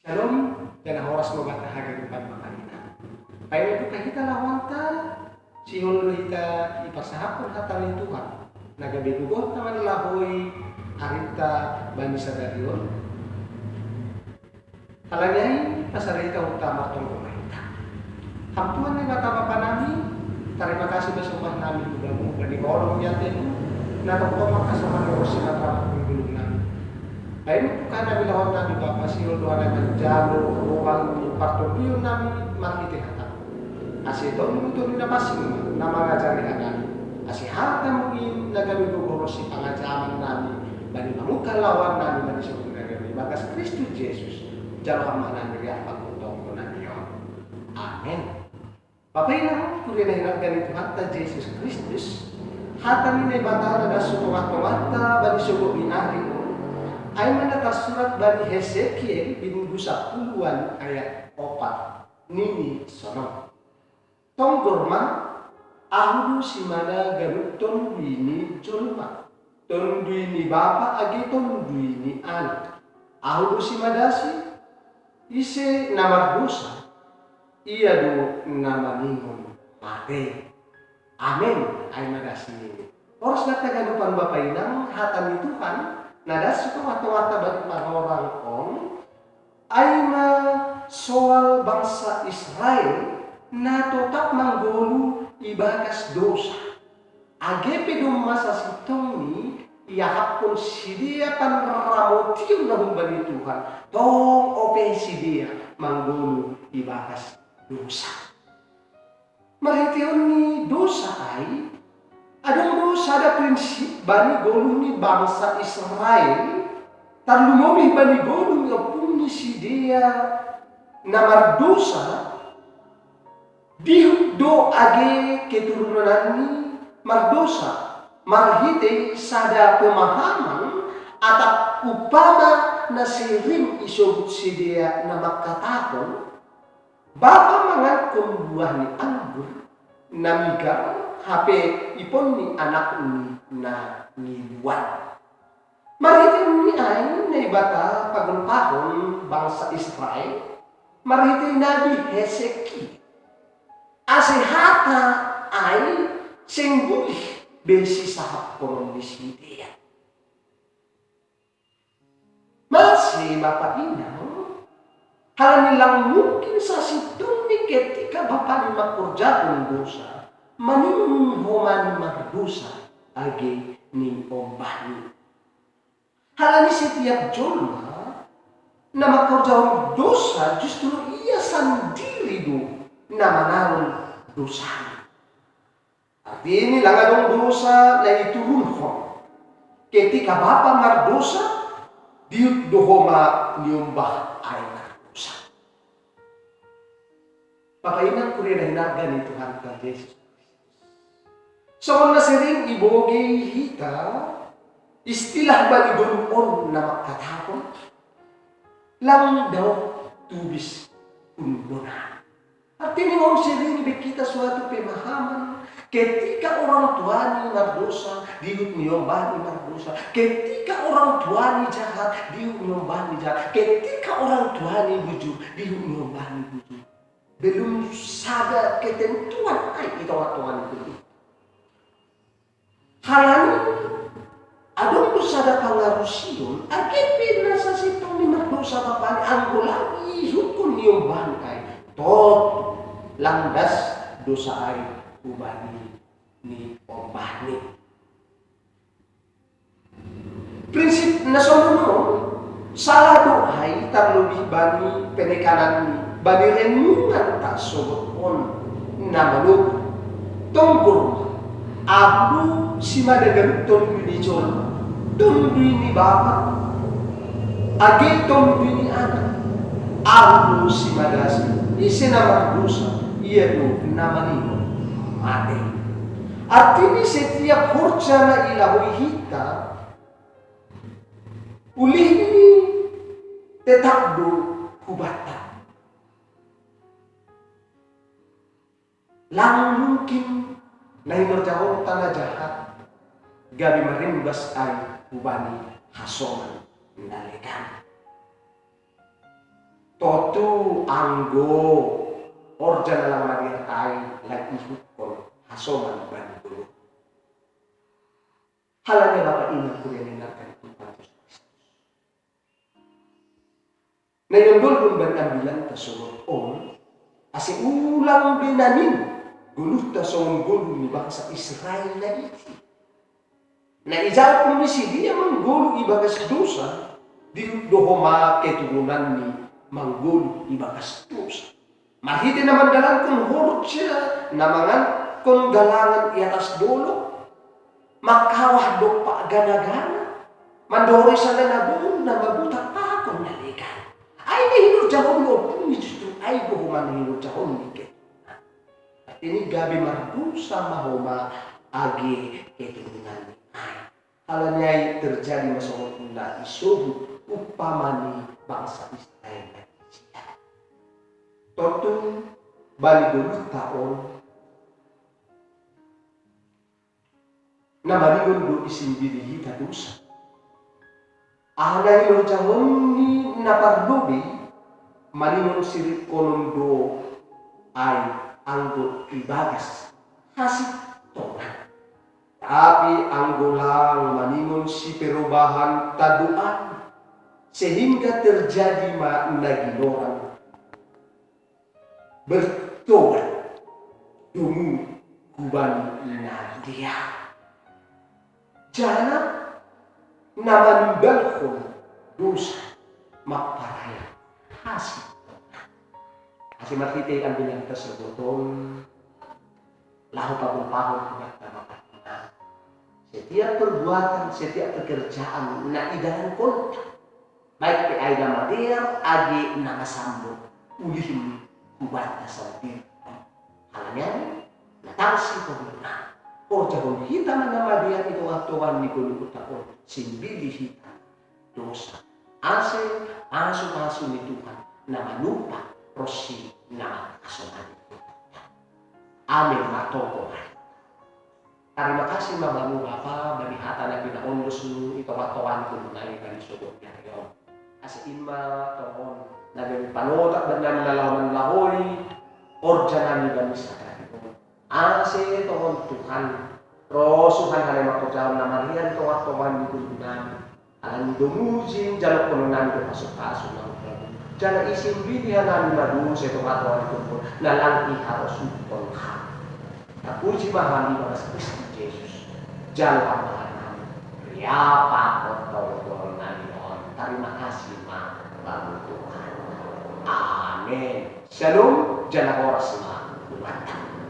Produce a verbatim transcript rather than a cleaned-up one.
Shalom, janah horas ma banta haganupan Bapa inang. Paima buka hita lahoanta, sihol do hita ipasahaphon hata ni Tuhan, na gabe gogohta manlahoi arinta bani sadari on. Halani ai, pasada hita huta martonggo ma hita. Ham Tuhan Naibata Bapa nami, tarima kasih ma sombah nami hu Bamu, bani holong ni atemu, na tongtong mangkasomani ronsi na taramat di ngolunami. Paima buka nami lahoan nami Bapa, sihol do hami manjalo ruang ni partondion nami marhite hatamu. Ase Tondim, Tondim na pansing ma na mangajari hami, ase hatamu in na gabe gogoh ronsi pangajaman nami, bani mamungka lahoan nami bani sogot ni ari on, ibagas Kristus Jesus, jalo Ham ma nami riah panggontongkon nami on. Amen. Bapa inang, kuria na hinarga ni Tuhanta Jesus Kristus, hata ni Naibata na das hu tongah-tongahta bani sogot ni ari on, ai ma na tarsurat bani Hesekiel bindu sapuluan ayat opat, nini sonon: Tonggor ma, Ahu do simada ganup Tonduy ni jolma, Tonduy ni Bapa age Tonduy ni Anak. Ahu do simadasi, ise na mardousa, ia do na maningon mate. Amen. Ai ma das nini. Horas banta haganupan Bapa inang, hata ni Tuhan na das hu tongah-tongahta bani parorang on, ai ma soal bangsa Israel na totap manggoluh ibagas dousa. Age pe domma sasintongni iahapkon sidea panramotion na humbani Tuhan, tong ope sidea manggoluh ibagas dousa. Marhiteon ni dousa ai, adong do sada prinsip bani goluh ni bangsa Israel, tarlumobi bani goluh ni ompung ni sidea na mardousa, dihut do age keturunanni mardousa, marhitei sada pemahaman atap umpama na sering isobut sidea na mangkatahon: Bapa mangankon buah ni anggur na migar, hape ipon ni anakni na ngiluan. Marhitei ni ai Naibata pagolpahon bangsa Israel marhitei nabi Hesekiel, ase hata ai seng bulih be sisahaphonon ni sidea. Mase bapa inang, halani lang mungkin sasintongni ketika bapani mangkorjahon dousa, maningon homa ni mardousa age niombahni. Halani setiap jolma na mangkorjahon dousa justru ia sandiri do na manaron dousana. Artini lang adong dousa na iturunkon. Ketika bapa mardousa, dihut do homa niombah ai mardousa. Bapa inang kuria na hinarga ni Tuhanta Jesus Kristus. Songon na sering ibogei hita istilah bani goluh on na mangkatahon: Lang daong tubis hun bona. Artini on sering be hita suatu pemahaman, ketika orang tuani mardousa, dihut niombahni mardousa. Ketika orang tuani jahat, dihut niombahni jahat. Ketika orang tuani bujur, dihut niombahni bujur. Belum sada ketentuan ai i tongah-tongah ni goluh. Halani adong do sada pangarusion, age pe na sasintongni mardousa bapani, anggo lang ihutkon niombahni ai, tot lang das dousa ai hubani niombahni. Prinsip na sonon on salah do ai tarlobih bani penekananni, bani renunganta sogot on na manogu: Tonggor ma, Ahu do simada ganup Tonduy ni jolma, Tonduy ni Bapa age Tonduy ni Anak. Ahu do simadasi, ise na mardousa, ia do na maningon mate. Artini setiap horja na ilahoi hita, ulihni tetap do hubanta. Lang mungkin na hinorjahonta na jahat gabe marimbas ai hubani hasoman na legan. Otu anggo orja na lang madear ai, lang ihutkon hasoman bani goluh. Halani Bapa inang kuria ni nangkan Tuhan Yesus Kristus. Na iondolhon bani ambilanta songon on, ase ulang be namin goluhta songon goluh ni bangsa Israel na isi. Na ijawab ni sidea manggoluh ibagas dosa, didok do homa keturunanni manggoluh ibagas dosa. Marhite na mandalankon horja na mangankon galangan i atas dolok, mangkawah dompak gana-gana, mandoroi sala na boru na mabutak pakon na legan. Ai na hinorjahon ni ompung ni justru ai do homa na hinorjahon ni keturunan. Artini gabe mardosa ma homa age keturunan ni ai. Halani ai terjadi ma songon na isobut umpama ni bangsa Israel na isi. Tontu bani goluhta on na maningon do isimbili hita dosa. Aha na hinorjahon ni na parlobei, maningon sirikkonon do ai anggo ibagas hasintongan. Tapi anggo lang maningon siperobahan tandoan, sehingga terjadi ma na ginoran bertobat domu hubani na dia. Jana na manimbalhon dosa mamparaya hasintongan. Ase marhite ambilanta saboton laho pagolpahon hubanta Bapa inang setiap perbuatan, setiap pekerjaan na idalankonta, baik pe ai na madear age na masambor, ulihon hubanta sandiri. Halani ai na tangsi pagolpahon, horjahon hita ma na madear i tongah-tongah ni goluhta on, simbili hita dosa, ase pasu-pasu ni Tuhan na manumpak ronsi na mangkasomani. Amin. Martonggo ma hita. Tarima kasih ma Bamu Bapa bani hata na pinaondosMu i tongah-tongah ni goluh nami bani sogot ni ari on. Ase in ma tongon na gabe panotak bani nami na laho manlahoi orja nami bani sadari on. Ase tongon Tuhan, rosuhan hami mangkorjahon na madear i tongah-tongah ni goluh nami. Alani domu jin jalokhononnami do pasu-pasu na umbamu. Jala isimbilihon nami ma dosa i tongah-tongah ni goluh on na lang iharosuhon hami. Tapuji ma hami ibagas Kristus Jesus. Jalo ma hami. Riap pakon tongtong nami on. Tarima kasih ma Bamu Tuhan. Amin. Shalom, jala horas ma Tuhan.